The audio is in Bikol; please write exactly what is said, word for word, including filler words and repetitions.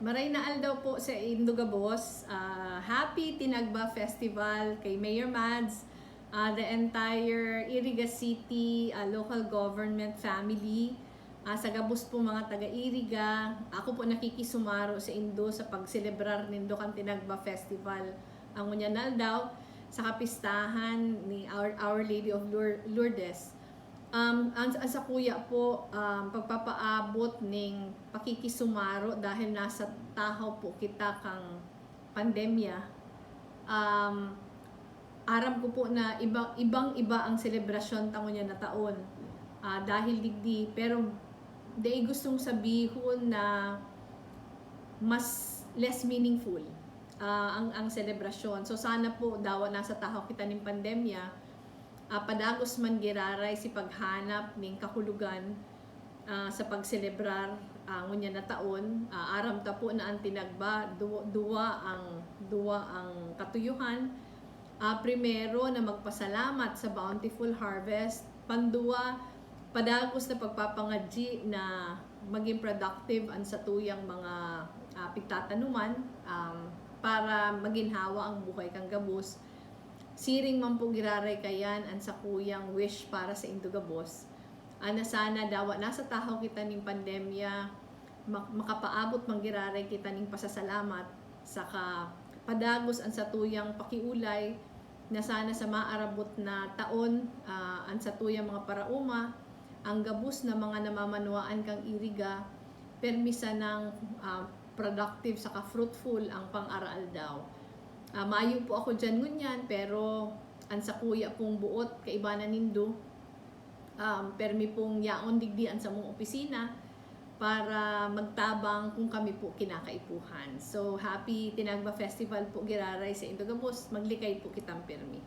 Maray na aldaw po sa indo gabos. Ah, happy Tinagba Festival kay Mayor Mads, ah, the entire Iriga City, ah, local government family. Ah, sa gabos po mga taga Iriga, ako po nakikisumaro sa indo sa pagselebrar nindo kan Tinagba Festival ang ngunyan na aldaw sa kapistahan ni Our, Our Lady of Lour-, Lourdes. Um, ang, ang sakuya po, um, pagpapaabot ning pakikisumaro dahil nasa tahaw po kita kang pandemya. Um, aram ko po na iba, ibang-iba ang selebrasyon ta ngunyan na taon, ah, dahil digdi. Pero dai gustong sabihon na mas less meaningful, ah, ang, ang selebrasyon. So sana po dawa nasa tahaw kita ning pandemya, ah, padagos man giraray si paghanap ning kahulogan, ah, sa pagselebrar, ah, ngunyan na taon. Ah, aram ta po na ang Tinagba, du-, duwa ang, duwa ang katuyuhan. Ah, primero, na magpasalamat sa bountiful harvest. Panduwa, padagos na pagpapangadyi na maging productive ang satuyang mga, ah, pigtatanuman, um, para maginhawa ang buhay kan gabos. Siring man po giraray kayan an sakuyang wish para sa indo gabos. Ana sana dawa nasa tahaw kita ning pandemya, mak-, makapaabot man giraray kita ning pasasalamat, saka padagos an satuyang pakiolay na sana sa maarabot na taon, ah, an satuyang mga paraoma, ang gabos na mga namamanwaan kang Iriga, permi sanang, ah, productive saka fruitful ang pang-araaldaw. Ah, mayo po ako diyan ngunyan, pero an sakuya pong buot, kaiba na nindo, um, permi pong yaon digdi an samong opisina para magtabang kung kami po kinakaipuhan. So, happy Tinagba Festival po giraray sa indo gabos. Maglikay po kitang permi.